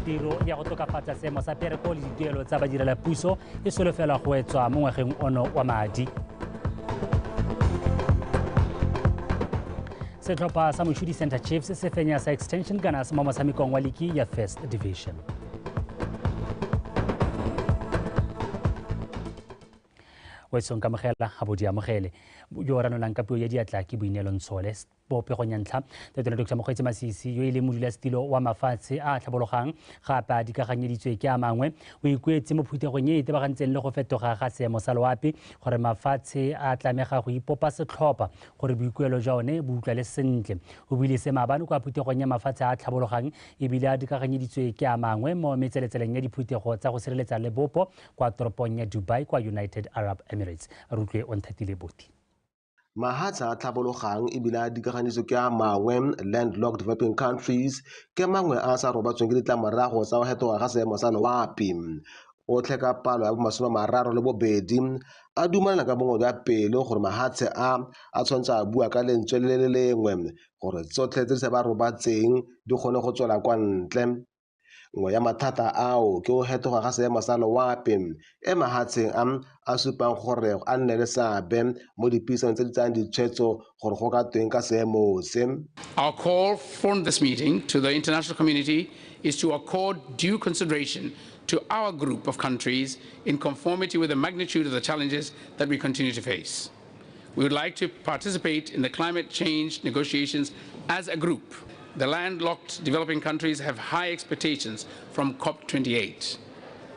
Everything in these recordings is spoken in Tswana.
Tiro ya go tokafatsa seemo sa pereko le dituelo tsa badirelapuso e solofelwa go etswa mo ngwageng ono wa madi. Setlhopha sa Mochudi Centre Chiefs se fenya sa Extension Gunners mo motshamekong wa liki ya First Division. Wetsong kamogela ga bo di amogele yo ranolang ka puo ya diatla ke Boineelo Ntshole. Popegong ya ntlha, Tautona Dr Mokgweetsi Masisi yo e leng modulasetilo wa mafatshe a a tlhabologang gape a dikaganyeditswe ke a mangwe, o ikuetse mo phuthegong e e tebagantseng le go fetoga ga seemo sa loapi gore mafatshe a tlamega go ipopa setlhopha gore boikuelo jwa one bo utlwale sentle. O buile se maabane kwa phuthegong ya mafatshe a a tlhabologang ebile a dikaganyeditswe ke a mangwe mo metseletseleng ya diphuthego tsa go sireletsa lebopo kwa toropong ya Dubai kwa United Arab Emirates. Re utlwe Onthatile Boti. Mahatshe a tlhabologang ebile a dikaganyeditswe ke a mangwe landlocked developing countries ke mangwe a sa robatsweng ke ditlamorago tsa go fetoga ga seemo sa loapi. Otlhe ka palo ya bo 32 a dumalana ka bongwe jwa pelo gore mahatshe a a tshwanetse a bua ka lentswe le le lengwe gore tsotlhe tse di sa ba robatseng di kgone go tswela kwa ntle. Nngwe ya mathata ao ke go fetoga ga seemo sa loapi e mahatsheng a a supang gore a nne le seabe mo dipuisanong tse di tsayang ditshwetso gore go ka tweng ka seemo se. Our call from this meeting to the international community is to accord due consideration to our group of countries in conformity with the magnitude of the challenges that we continue to face. We would like to participate in the climate change negotiations as a group. The landlocked developing countries have high expectations from COP28.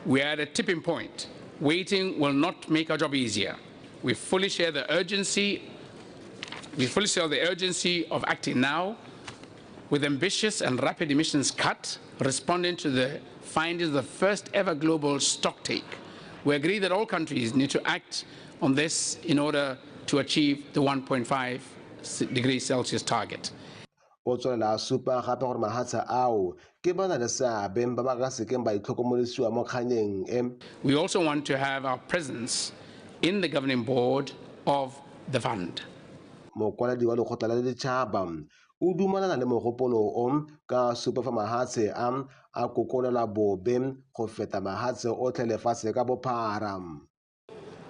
We are at a tipping point. Waiting will not make our job easier. We fully share the urgency. We fully share the urgency of acting now with ambitious and rapid emissions cut, responding to the findings of the first ever global stocktake. We agree that all countries need to act on this in order to achieve the 1.5 degrees Celsius target. O tswelela a supa gape gore mahatshe ao ke ba na le seabe ba ba ka sekeng ba itlhokomolosiwa mo kganyeng e. We also want to have our presence in the governing board of the fund. Mokwaledi wa lekgotla la ditšhaba o dumalana le mogopolo o ka supa fa mahatshe a a kokonela bobe go feta mahatshe otlhe lefatshe ka bophara.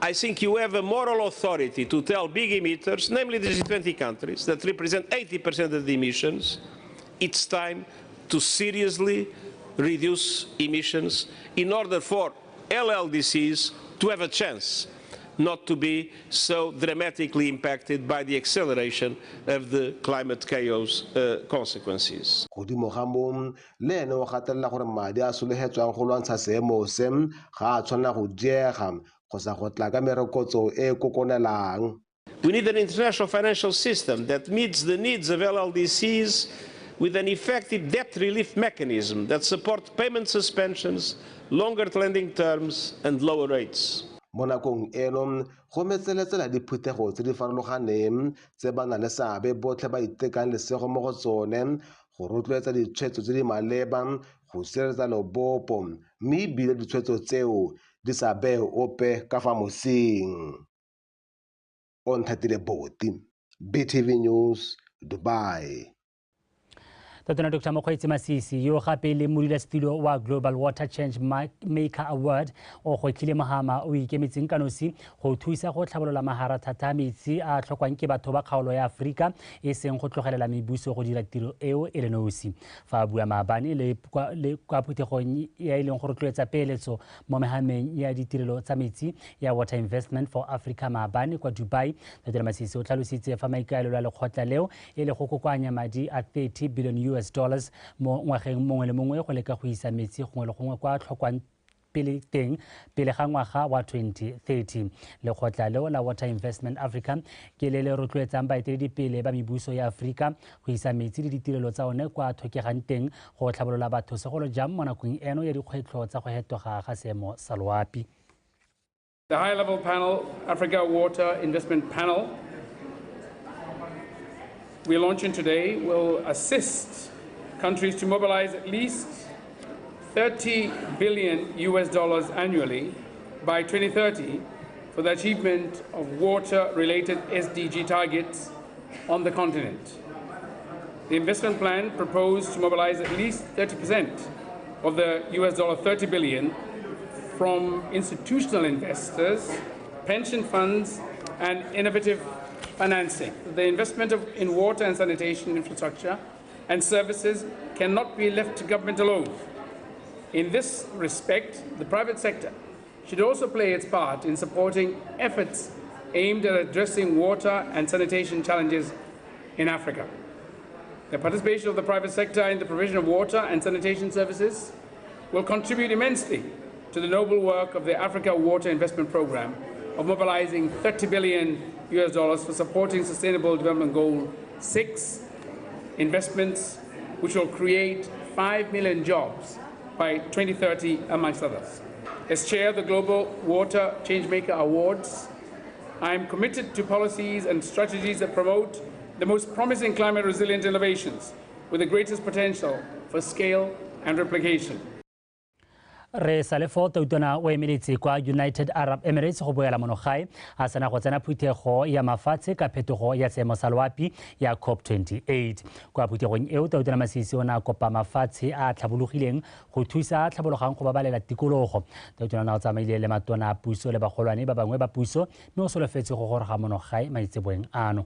I think you have a moral authority to tell big emitters, namely the G20 countries, that represent 80% of the emissions, it's time to seriously reduce emissions in order for LLDCs to have a chance not to be so dramatically impacted by the acceleration of the climate chaos consequences. Godimo ga moo, le ene o gatelela gore madi a sologetswang go lwantsha seemo se ga a tshwanela go diega kgotsa go tla ka merokotso e kokonelang. We need an international financial system that meets the needs of LLDCs with an effective debt relief mechanism that supports payment suspensions, longer lending terms, and lower rates. Mo nakong eno go metseletsela diphuthego tse di farologaneng tse ba nang le seabe botlhe ba itekang lesego mo go tsone go rotloetsa ditshwetso tse di maleba go sireletsa lobopo mme ebile ditshwetso tseo di sa beye ope ka fa mosing. Onthatile Boti, BTV News, Dubai. Tautona Dr Mokgweetsi Masisi yo gape le modulasetilo wa Global Water Change Maker Award o gwetlhile mohama o ikemetseng ka nosi go thusa go tlhabolola maharathata a metsi a tlhokwang ke batho ba kgaolo ya Aforika e seng go tlogelela mebuso go dira tiro eo e le nosi. Fa a bua maabane le kwa phuthegong ya e leng go rotloetsa peeletso mo mehameng ya ditirelo tsa metsi ya Water Investment for Africa maabane kwa Dubai, Tautona Masisi o tlhalositse fa maikaelelo a lekgotla leo e le go kokoanya madi a 30 billion US dollars mo ngwageng mongwe le mongwe go leka go isa metsi gongwe le gongwe kwa tlhokwang pele teng pele ga ngwaga wa 2030. Lekgotla leo la Water Investment Africa ke le le rotloetsang baeteledipele ba mebuso ya Aforika go isa metsi le ditirelo tsa one kwa tlhokegang teng go tlhabolola batho segolo jang mo nakong eno ya dikgwetlho tsa go fetoga ga seemo sa loapi. The high-level panel, Africa Water Investment Panel, we're launching today will assist countries to mobilize at least $30 billion US dollars annually by 2030 for the achievement of water-related SDG targets on the continent. The investment plan proposed to mobilize at least 30% of the US$30 billion from institutional investors, pension funds, and innovative financing. The investment in water and sanitation infrastructure and services cannot be left to government alone. In this respect, the private sector should also play its part in supporting efforts aimed at addressing water and sanitation challenges in Africa. The participation of the private sector in the provision of water and sanitation services will contribute immensely to the noble work of the Africa Water Investment Program of mobilizing $30 billion US for supporting Sustainable Development Goal 6 investments, which will create 5 million jobs by 2030, amongst others. As chair of the Global Water Changemaker Awards, I am committed to policies and strategies that promote the most promising climate resilient innovations with the greatest potential for scale and replication. Re sale fo tautona o emeletse kwa United Arab Emirates go boela monogae a sena go tsena phuthego ya mafatshe ka phetogo ya seemo sa loapi ya COP28. Kwa phuthegong eo tautona Masisi o ne a kopa mafatshe a tlhabologileng go thusa a tlhabologang go babalela tikologo. Tautona o ne a tsamaile le matona a puso le bagolwane ba bangwe ba puso mme o solofetse go goroga monogae maitseboeng ano.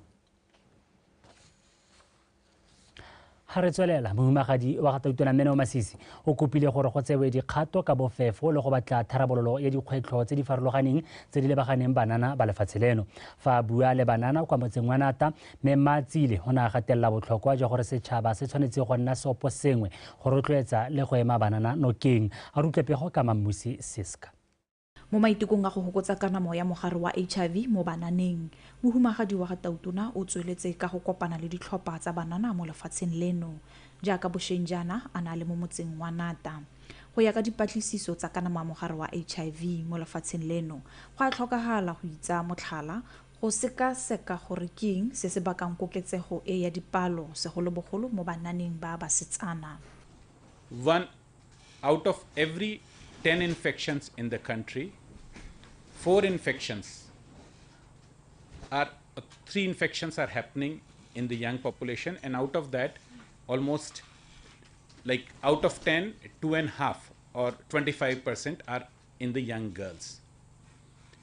Ha re tswelela, mohumagadi wa ga tautona Mmeno Masisi o kopile gore go tsewe dikgato ka bofefo le go batla tharabololo ya dikgwetlho tse di farologaneng tse di lebaganeng banana ba lefatshe leno. Fa a bua le banana kwa motseng wa Nata, Mme Matsile o ne a gatelela botlhokwa jwa gore setšhaba se tshwanetse go nna seopo sengwe go rotloetsa le go ema banana nokeng. A re utlwe pego ka Mammusi Siska. Mo maitekong a go hokotsa kanamo ya mogare wa HIV mo bananeng, mohumagadi wa ga tautona o tsweletse ka go kopana le ditlhopha tsa banana mo lefatsheng leno, jaaka bošeng jaana a na le mo motseng wa Nata. Go ya ka dipatlisiso tsa kanamo ya mogare wa HIV mo lefatsheng leno, go a tlhokagala go itsa motlhala go sekaseka gore ke eng se se bakang koketsego e ya dipalo segolobogolo mo bananeng ba basetsana. 1 out of every 10 infections in the country, 4 infections are, 3 infections are happening in the young population, and out of that, almost like out of 10, 2.5 or 25% are in the young girls.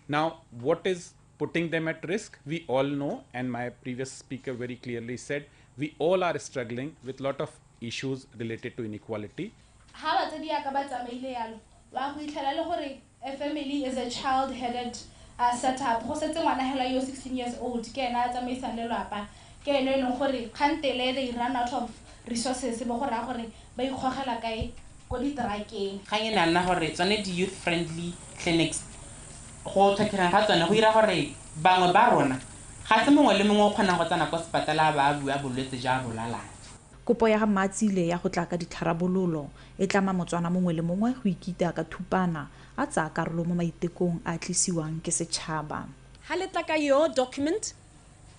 Now, what is putting them at risk? We all know, and my previous speaker very clearly said, we all are struggling with lot of issues related to inequality. Ha batsadi ya ka ba tsamaile yalo, wa go itlhela le gore a family is a child-headed setup. Go setse ngwana hela yo 16 years old, ke ena a tsamaisang lelapa, ke ene e leng gore kgantele they run out of resources, bo go raya gore ba ikgogela kae ko ditrakeng. Kgang e na nna gore tsone di-youth friendly clinics go tlhokegang ga tsone go dira gore bangwe ba rona ga se mongwe le mongwe o kgonang go tsena kwa sepatela ba bua bolwetse jwa bo lwalang. Kopo ya ga Matsile ya go tla ka ditharabololo e tlama Motswana mongwe le mongwe go ikita ka thupana a tsaya karolo mo maitekong a tlisiwang ke setšhaba. Ha le tla ka your document,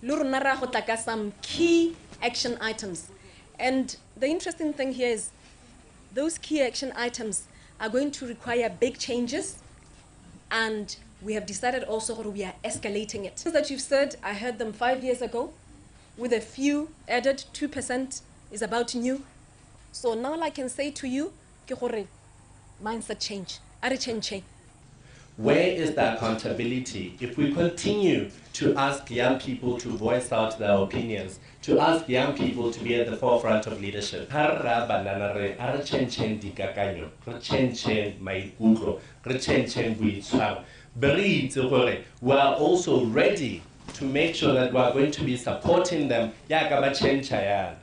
le rona ra go tla ka some key action items. And the interesting thing here is those key action items are going to require big changes, and we have decided also that we are escalating it. Things that you've said, I heard them 5 years ago, with a few added, 2% is about new. So now I can say to you, ke gore mindset change, a re change. Where is the accountability if we continue to ask young people to voice out their opinions, to ask young people to be at the forefront of leadership? Ha re raya banana re, a re tšhentšheng dikakanyo, re tšhentšheng maikutlo, re tšhentšheng boitshwaro. Be re itse gore we are also ready to make sure that we are going to be supporting them yaka ba tšhentšha yana.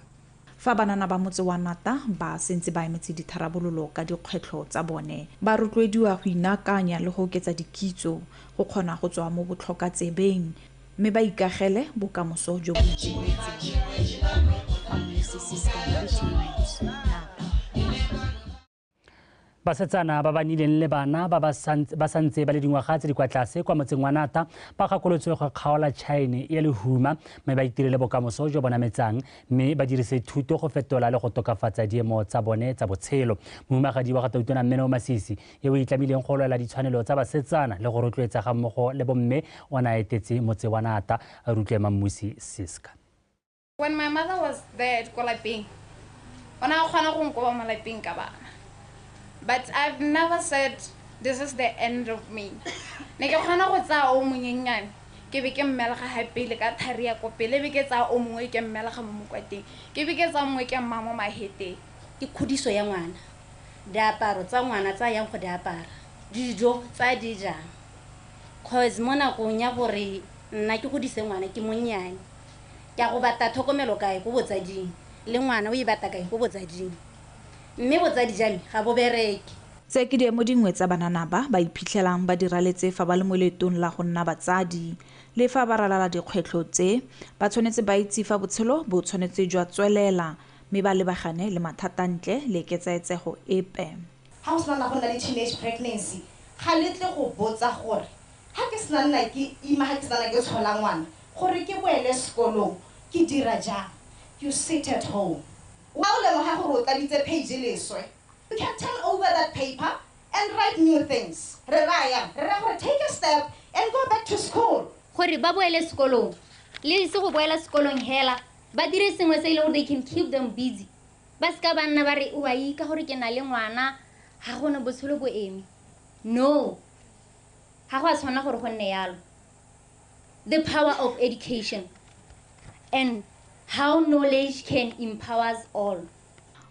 Fa banana ba motse wa Nata ba sentse ba emetse ditharabololo ka dikgwetlho tsa bone, ba rotloediwa go inaakanya le go oketsa dikitso go kgona go tswa mo botlhokatsebeng mme ba ikagele bokamoso jo bo itumetseng. Basetsana ba ba nnileng le bana ba ba santse ba le dingwaga tse di kwa tlase kwa motseng wa Nata ba gakolotswe go kgaola tšhaene ya lehuma mme ba itirele bokamoso jo bo nametsang mme ba dirise thuto go fetola le go tokafatsa diemo tsa bone tsa botshelo. Mohumagadi wa ga Tautona Mmeno Masisi yo o itlamileng go lwela ditshwanelo tsa basetsana le go rotloetsa ga mmogo le bomme o ne a etetse motse wa Nata. A re utlwe Mammusi Siska. When my mother was there at ko lapeng, o ne a kgona go nkoba mo lapeng ka bana. But I've never said this is the end of me. Ne ke kgona go tsaya o monyenyane ke be ke mmelega ga pele ka thari ya ko pele, be ke tsaya o mongwe ke mmelega mo mokwateng, ke be ke tsaya mongwe ke mma mo maheteng. Ke kgodiso ya ngwana, diaparo tsa ngwana tsa yang go di apara, dijo tsa di jang. Cause mo nakong ya gore nna ke godise ngwana ke monnyane, ke a go batla tlhokomelo kae ko botsading, le ngwana o e batla kae ko botsading, mme botsadi jame ga bo bereke. Tse ke diemo dingwe tsa banana ba ba iphitlhelang ba diraletse fa ba le mo leetong la go nna batsadi. Le fa ba ralala dikgwetlho tse, ba tshwanetse ba itse fa botshelo bo tshwanetse jwa tswelela, mme ba lebagane le mathata ntle le ketsaetsego epe. Ha o sena go nna le teenage pregnancy, ga le tle go botsa gore ha ke sena nna ke ima, ha ke sena ke tshola ngwana, gore ke boele sekolong ke dira jang. You sit at home. Wa o lemoga gore o tladitse page leswe. You can turn over that paper and write new things. Re raya, re raya gore take a step and go back to school. Gore ba boele sekolong, le se go boela sekolong hela, ba dire sengwe se e leng gore they can keep them busy. Ba seka ba nna ba re o a ika gore ke na le ngwana, ga gona botshelo bo eme. No, ga go a tshwana gore go nne yalo. The power of education and how knowledge can empower us all.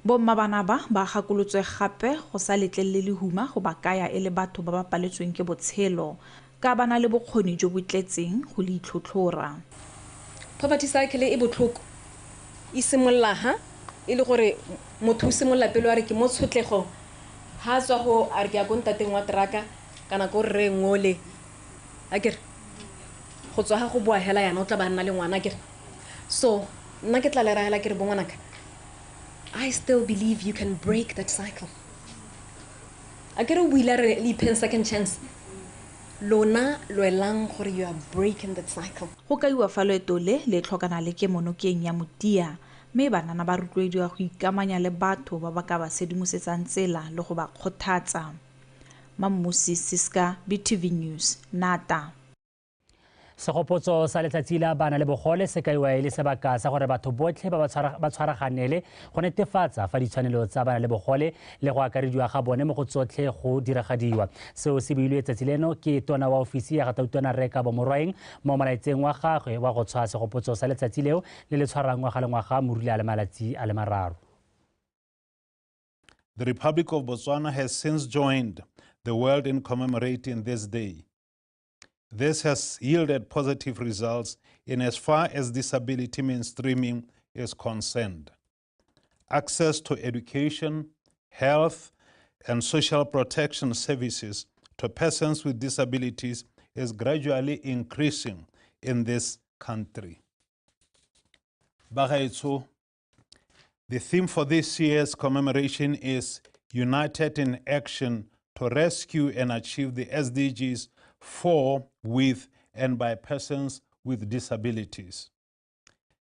Bomma bana ba ba gakolotswe gape go sa letlelele lehuma go ba kaya e le batho ba ba paletsweng ke botshelo, ka ba na le bokgoni jo bo tletseng go le itlhotlhora. Poverty cycle e botlhoko, e simolola ha e le gore motho o simolola pele a re ke mo tshotlegong, ha tswa go a re ke ya ko ntateng wa traka kana ko rre ngole, a kere go tswa ga go boa hela yana o tla ba nna le ngwana, kere. So nna ke tla le rahela ke re bo ngwanaka, I still believe you can break that cycle. A kere o buile re le ipheng second chance. Lona lwelang gore you are breaking that cycle. Go kaiwa fa loeto le le tlhokana le kemonokeng ya motia, mme banana ba rotloediwa go ikamanya le batho ba ba ka ba sedimosetsang tsela le go ba kgothatsa. Mammusi Siska, BTV News, Nata. Segopotso sa letsatsi la bana le bogole se kaiwa e le sebaka sa gore batho botlhe ba tshwaraganele go netefatsa fa ditshwanelo tsa bana le bogole le go akarediwa ga bone mo go tsotlhe go diragadiwa. Seo se builwe letsatsi leno ke tona wa ofisi ya ga Tautona Rre Kabo Morwaeng mo molaetseng wa gagwe wa go tshwaya segopotso sa letsatsi leo le le tshwarang ngwaga le ngwaga morula le malatsi a le mararo. The Republic of Botswana has since joined the world in commemorating this day. This has yielded positive results in as far as disability mainstreaming is concerned. Access to education, health, and social protection services to persons with disabilities is gradually increasing in this country. Bagaetso, the theme for this year's commemoration is United in Action to Rescue and Achieve the SDGs for, with, and by persons with disabilities.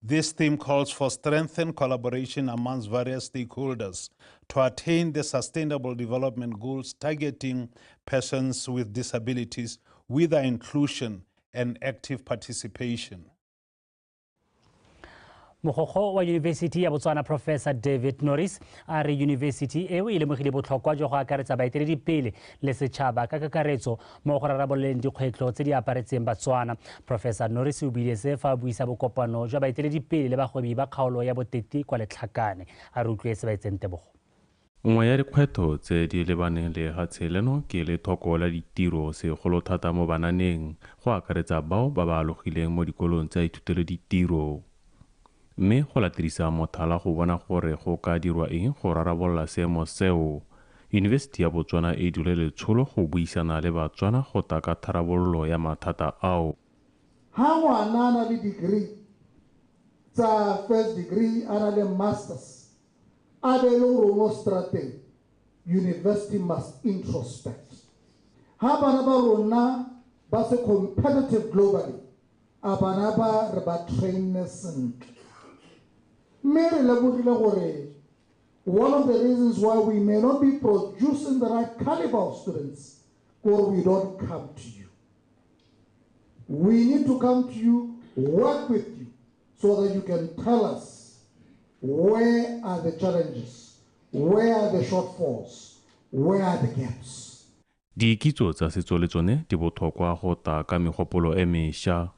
This theme calls for strengthened collaboration amongst various stakeholders to attain the Sustainable Development Goals targeting persons with disabilities with their inclusion and active participation. Mogokgo wa Yunibesithi ya Botswana Professor David Norris a re yunibesithi eo e lemogile botlhokwa jwa go akaretsa baeteledipele le setšhaba ka kakaretso mo go rarabololeng dikgwetlho tse di aparetseng Batswana. Professor Norris o buile se fa a buisa bokopano jwa baeteledipele le bagwebi ba kgaolo ya Boteti kwa Letlhakane. A re utlwe se ba etseng tebogo. Nngwe ya dikgwetlho tse di lebaneng le lefatshe leno ke lethoko la ditiro segolo thata mo bananeng, go akaretsa bao ba ba alogileng mo dikolong tsa ithutelo ditiro. Mme go latedisa mothala go bona gore go ka dirwa eng go rarabolola seemo seo, Yunibesithi ya Botswana e dule letsholo go buisana le Batswana go taka tharabololo ya mathata ao. Ha ngwana a na le degree tsa first degree, a na le masters, a be le gore mo strateng, university must introspect. Ha bana ba rona ba se competitive globally, a bana ba re ba train sentle. Mme re lebogile gore one of the reasons why we may not be producing the right caliber of students, or we don't come to you. We need to come to you, work with you, so that you can tell us where are the challenges, where are the shortfalls, Where are the gaps? Dikitso tsa setso le tsone di botlhokwa go ta ka megopolo e mešwa.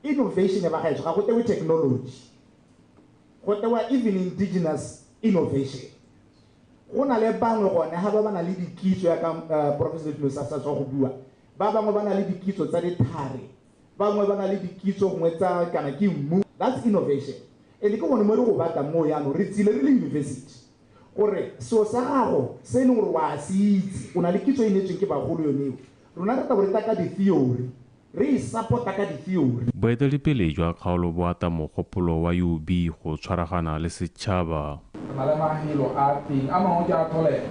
Innovation ya bagaetsho ga go tewe technology, go tewa even indigenous innovation. Go na le bangwe gone ga ba na le dikitso ya ka Professor Letlosa sa tswa go bua, ba bangwe ba na le dikitso tsa dithare, bangwe ba na le dikitso gongwe tsa kana ke mmu. That's innovation. And ke gone mo re go batla mo jaanong, re tsile re le university gore seo sa gago se e leng gore wa se itse, o na le kitso e neetsweng ke bagolo yone eo, rona re tla bo re tla ka di-theory, re e support-a ka di-theory. Boeteledipele jwa kgaolo bo ata mogopolo wa UB go tshwaragana le setšhaba. Re na le mafelo a teng a mangwe ke a tlholego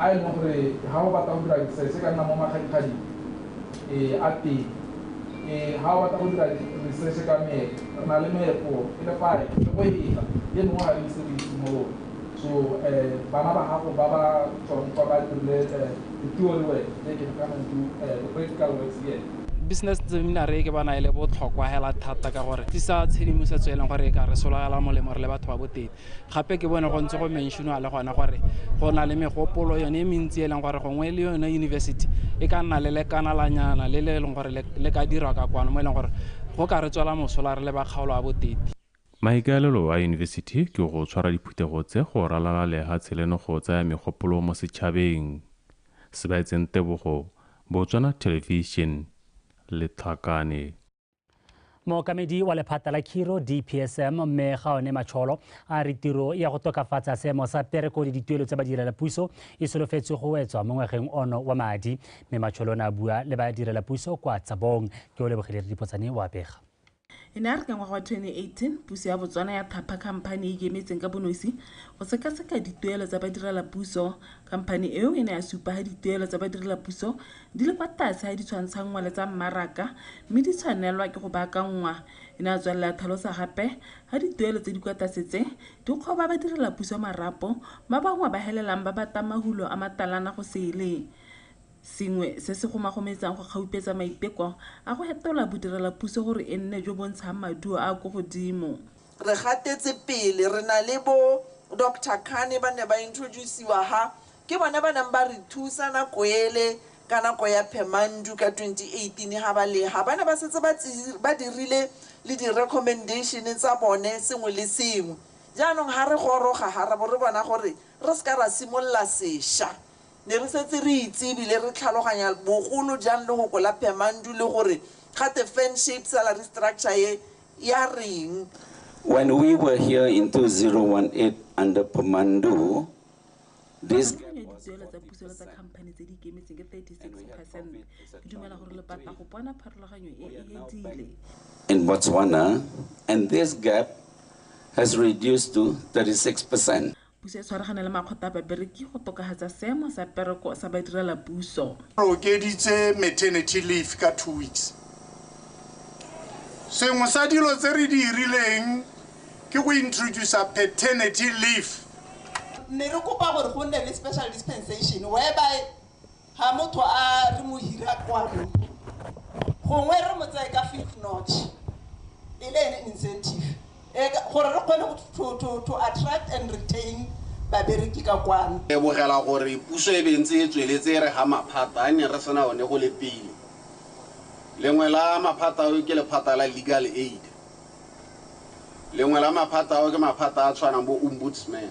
a e leng gore ga o batla go dira research ka nna mo makgadikgading a teng. Ga o batla go dira research ka meepo, re na le meepo e le five le go feta e mengwe ga re ise re isimolole. So bana ba gago ba ba tswang kwa ba dirile the theory work, they can come and do the practical works here. Business seminar e ke bona e le botlhokwa hela thata ka gore tlisa tshedimosetso e leng gore e ka re sologela molemo re le batho ba boteti. Gape ke bone go ntse go mentionwa le gona gore go na le megopolo yone e mentsi e leng gore gongwe le yone university e ka nna le lekanalanyana le le leng gore le ka dirwa ka kwano mo e leng gore go ka re tswela mosola re le ba kgaolo ya boteti. Maikaelelo a yunibesithi ke go tshwara diphuthego tse go ralala lehatshe leno go tsaya megopolo mo setšhabeng. Sebaetseng Tebogo, Botswana Television, Letlhakane. Mookamedi wa lephata la Khiro DPSM mme Gaone Macholo a re tiro ya go tokafatsa seemo sa pereko le dituelo tsa badirelapuso e solofetswe go wetswa mo ngwageng ono wa madi. Mme Macholo o ne a bua le badirelapuso kwa Tsabong. Ke o lebogile Dipotsane wa pega. E ne a re ka ngwaga wa 2018 puso ya Botswana ya thapa khamphani e ikemetseng ka bonosi go sekaseka dituelo tsa badirelapuso. Khamphani eo e ne ya supa ga dituelo tsa badirelapuso di le kwa tlase ga di tshwantshanngwa le tsa mmaraka mme di tshwanelwa ke go baakanngwa. E ne a tswelela tlhalosa gape ga dituelo tse di kwa tlase tse di kgoba badirelapuso marapo ba bangwe ba helelang ba bata mahulo a matalana go sele. Sengwe se se gomagometsang go kgaupetsa maiteko a go hetola bodirelapuso gore e nne jo bontshang maduo a ko godimo. Re gatetse pele re na le bo Dr. Kane ba ne ba introduciwa ha ke bona ba neng ba re thusa nako ele ka nako ya Phemandu ka 2018 ha ba le ha ba ne ba setse ba dirile le di-recommendation tsa bone sengwe le sengwe. Jaanong ha re goroga ha re bo re bona gore re se ka ra simolola sešwa, ne re setse re itse ebile re tlhaloganya bogolo jang le go la Phemandu le gore gate fan shape salary structure e ya reng. When we were here in 2018 under Phemandu, this dituelo tsa puso le tsa khamphani tse di ikemetseng ke 36%. Ke dumela gore lepata go bona pharologanyo e e hedile. In Botswana, and this gap has reduced to 36%. Puso e tshwaragane le makgotla a babereki go tokafatsa seemo sa pereko sa badirelapuso. Re okeditse maternity leave ka 2 weeks. Sengwe sa dilo tse re di dirileng ke go introduce paternity leave. Ne re kopa gore go nne le special dispensation whereby ga motho a re mo hira kwano gongwe re mo tseye ka fifth notch e le ene incentive gore re kgone to attract and retain babereki ka kwano. Lebogela gore puso e be ntse e tsweletse e re ga maphata a ne re sena one go le pele. Lengwe la maphata ao ke lephata la legal aid, lengwe la maphata ao ke maphata a tshwanang bo ombudsman.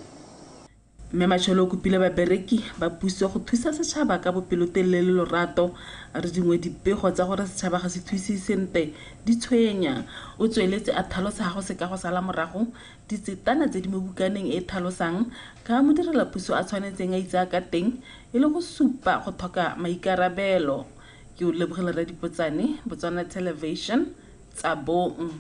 Mme Macholo o kopile babereki ba puso go thusa setšhaba ka bopelotelele le lorato. A re dingwe dipego tsa gore setšhaba ga se thuse sentle di tshwenya. O tsweletse a tlhalosa ga go seka go sala morago ditsetana tse di mo bukaneng e tlhalosang ka modirelapuso a tshwanetseng a itsaya ka teng e le go supa go tlhoka maikarabelo. Ke o lebogela Radipotsane, Botswana Television, Tsabong.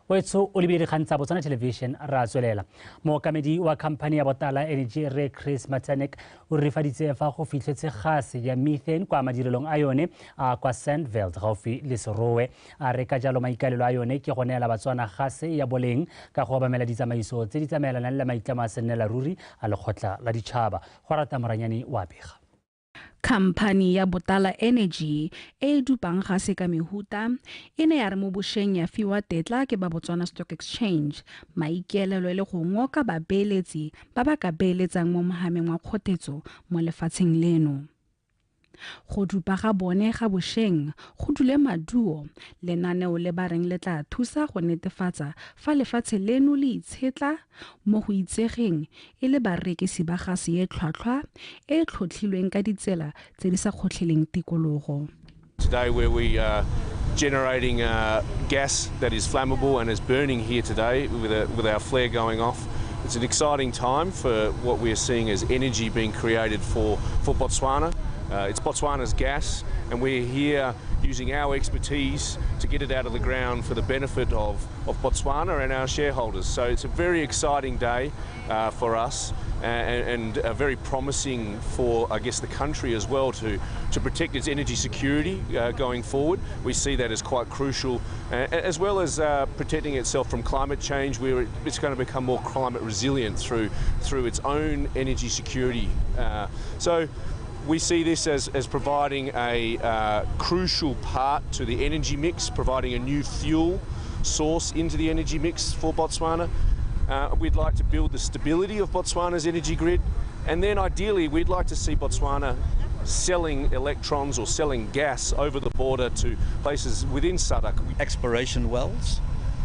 Wetso o lebile dikgang tsa Botswana Television ra tswelela. Mookamedi wa khamphani ya Botala Energy Re Chris Matanek o rifaditse fa go fitlhetse gase ya methane kwa madirelong a yone a kwa Sandveld gaufi le Serowe. A re ka jalo maikaelelo a yone ke go neela Batswana gase ya boleng ka go obamela ditsamaiso tse di tsamaelanang le maitlamo a sennela ruri a lekgotla la ditšhaba. Go rata Moranyane wa bega. Khamphani ya Botala Energy e e dupang gase ka mehuta e ne ya re mo bošweng ya fiwa tetla ke ba Botswana Stock Exchange, maikaelelo e le go ngoka babeeletsi ba ba ka beeletsang mo mohameng wa kgotetso mo lefatsheng leno. Go dupa ga bone ga bošweng go dule maduo, lenaneo le ba reng le tla thusa go netefatsa fa lefatshe leno le itshetla mo go itsegeng e le barekisi ba gase e tlhwatlhwa e tlhotlhilweng ka ditsela tse di sa kgotlheleng tikologo. Today where we are generating gas that is flammable and is burning here today with our flare going off. It's an exciting time for what we are seeing as energy being created for Botswana. It's Botswana's gas, and we're here using our expertise to get it out of the ground for the benefit of Botswana and our shareholders. So it's a very exciting day for us and very promising for, I guess, the country as well to protect its energy security going forward. We see that as quite crucial, as well as protecting itself from climate change, where it's going to become more climate resilient through its own energy security. So we see this as providing a crucial part to the energy mix, providing a new fuel source into the energy mix for Botswana. We'd like to build the stability of Botswana's energy grid, and then ideally we'd like to see Botswana selling electrons or selling gas over the border to places within SADC. Exploration wells,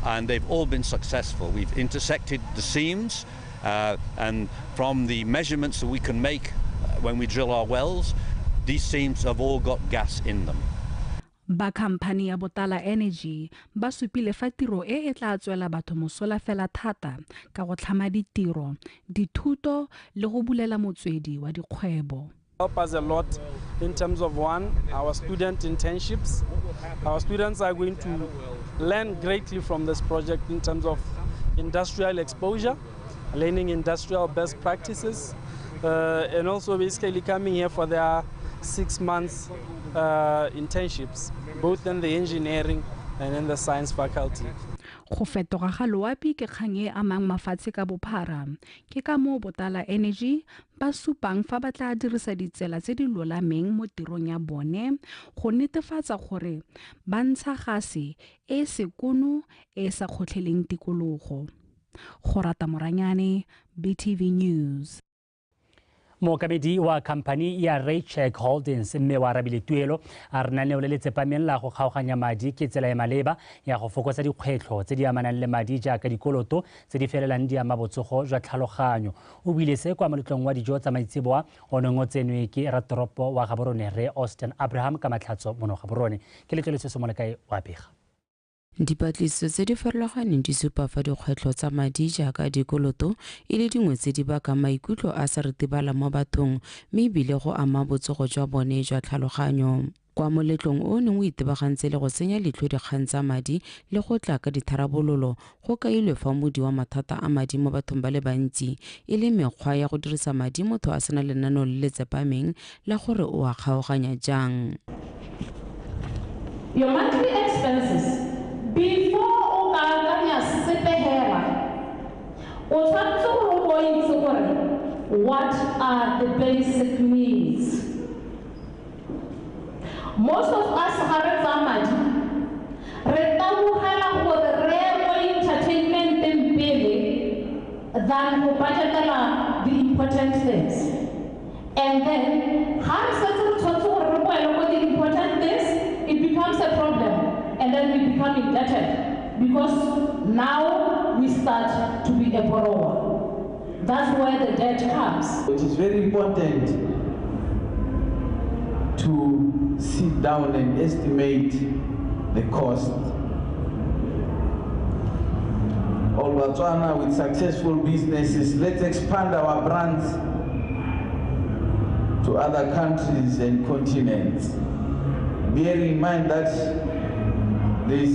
and they've all been successful. We've intersected the seams, and from the measurements that we can make when we drill our wells, these seams have all got gas in them. Ba khamphani ya Botala Energy ba supile fa tiro e e tla tswela batho mosola fela thata ka go tlhama ditiro, dithuto le go bulela motswedi wa dikgwebo. Help us a lot in terms of one, our student internships. Our students are going to learn greatly from this project in terms of industrial exposure, learning industrial best practices, and also basically coming here for their 6 months internships, both in the engineering and in the science faculty. Go fetoga ga loapi ke kgang e amang mafatshe ka bophara. Ke ka moo Botala Energy ba supang fa ba tla dirisa ditsela tse di lolameng mo tirong ya bone go netefatsa gore ba ntsha gase e sekono e sa kgotlheleng tikologo. Go rata Moranyane, BTV News. Mookamedi wa khamphani ya Raycheck Holdings mme wa arabile tuelo a re lenaneo le le tsepameng la go kgaoganya madi ke tsela e maleba ya go fokotsa dikgwetlho tse di amanang le madi jaaka dikoloto tse di felelang di ama botsogo jwa tlhaloganyo. O buile se kwa moletlong wa dijo tsa maitseboa o neng o tsenwe ke ratoropo wa Gaborone Rre Austin Abraham ka matlhatso mono Gaborone. Ke letleletswe Somolekae wa pega. Dipatlisiso tse di farologaneng di supa fa dikgwetlho tsa madi jaaka dikoloto e le dingwe tse di bakang maikutlo a sa ritibala mo bathong mme ebile go ama botsogo jwa bone jwa tlhaloganyo. Kwa moletlong o neng o itebagantse le go tsenya leitlho dikgang tsa madi le go tla ka ditharabololo, go kailwe fa modi wa mathata a madi mo bathong ba le bantsi e le mekgwa ya go dirisa madi motho a sena lenaneo le le tsepameng la gore o a kgaoganya jang. Your monthly expenses before o ka akanya sepe hela, o tshwanetse gore o bo itse gore what are the basic needs. Most of us ga re tsaya madi, re tabogela gore re ye ko entertainment-eng pele than go budgetela the important things. And then ga re setse re tshwanetse gore re boele ko the important things, it becomes a problem. And then we become indebted because now we start to be a borrower. That's where the debt comes. It is very important to sit down and estimate the cost. All Botswana with successful businesses, let's expand our brands to other countries and continents, bearing in mind that this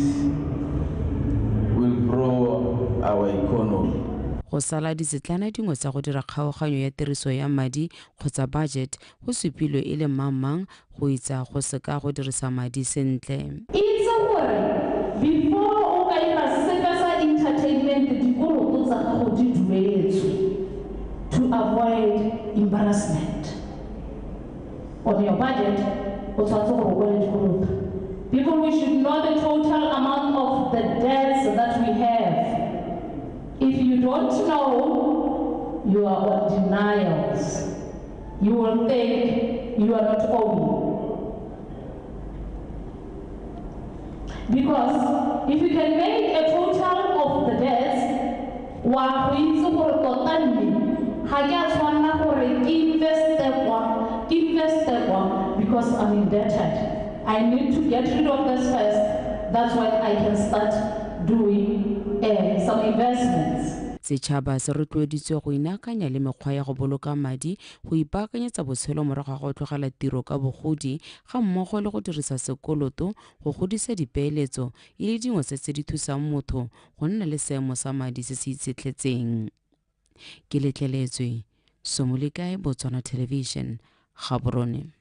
will grow our economy. Go sala ditsetlana dingwe tsa go dira kgaoganyo ya tiriso ya madi kgotsa budget go supilwe e le mang-mang go itsa go seka go dirisa madi sentle. Itse gore before o ka dira sepe sa entertainment, dikoloto tsa gago di duetswe to avoid embarrassment. on your budget, o tshwanetse gore o kwale dikoloto. People, we should know the total amount of the debts that we have. If you don't know, you are on denials. You will think you are not owing. Because if you can make a total of the debts, wa go itse gore tota mme ga ke a tshwanela gore ke investe kwa, ke investe kwa, because I'm indebted. I need to get rid of this first. That's when I can start doing some investments. Setšhaba se rotloeditswe go inaakanya le mekgwa ya go boloka madi go ipaakanyetsa botshelo morago ga go tlogela tiro ka bogodi ga mmogo le go dirisa sekoloto go godisa dipeeletso e le dingwe tse di thusang motho go nna le seemo sa madi se se itshetletseng. Ke letleletswe Somolekae, Botswana Television, Gaborone.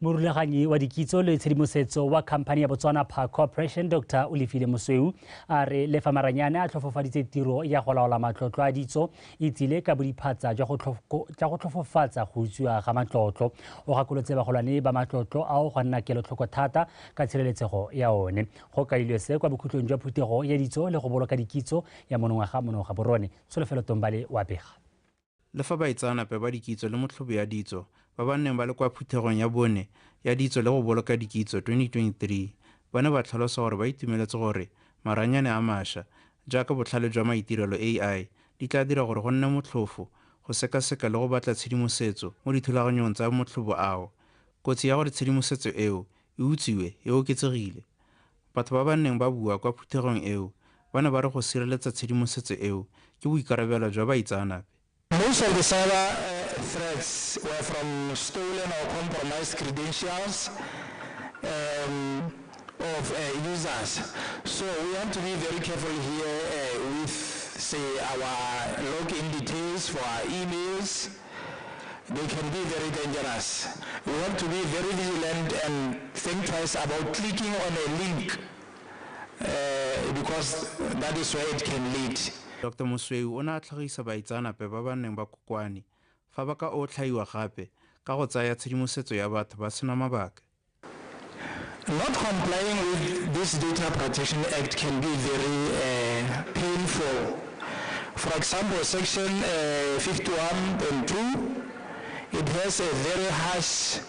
Morulaganyi wa dikitso le tshedimosetso wa khamphani ya Botswana Power Corporation Dr. Olefile Mosweu a re le fa maranyane a tlhofofaditse tiro ya go laola matlotlo a ditso e tsile ka bodiphatsa jwa go tlhofofatsa go utswiwa ga matlotlo. O gakolotse bagolwane ba matlotlo ao go nna kelotlhoko thata ka tshireletsego ya one. Go kailwe se kwa bokhutlong jwa phuthego ya ditso le go boloka dikitso ya monongwaga mono Gaborone. Tsholofelo Tombale wa bega. Le fa baitseanape ba dikitso le motlhobo ya ditso ba ba neng ba le kwa phuthegong ya bone ya ditso le go boloka dikitso 2023 ba ne ba tlhalosa gore ba itumeletse gore maranyane a mašwa jaaka botlhale jwa maitirelo AI di tla dira gore go nne motlhofo go sekaseka le go batla tshedimosetso mo dithulaganyong tsa motlhobo ao. Kotsi ya gore tshedimosetso eo e utswiwe e oketsegile. Batho ba ba neng ba bua kwa phuthegong eo ba ne ba re go sireletsa tshedimosetso eo ke boikarabelo jwa baitseanape. Most of the cyber threats were from stolen or compromised credentials of users. So we have to be very careful here with, say, our login details for our emails. They can be very dangerous. We have to be very vigilant and think twice about clicking on a link because that is where it can lead. Dr. Mosweu o ne a tlhagisa baitseanape ba ba neng ba kokoane fa ba ka otlhaiwa gape ka go tsaya tshedimosetso ya batho ba sena mabaka. Not complying with this Data Protection Act can be very painful. For example, Section 51.2, it has a very harsh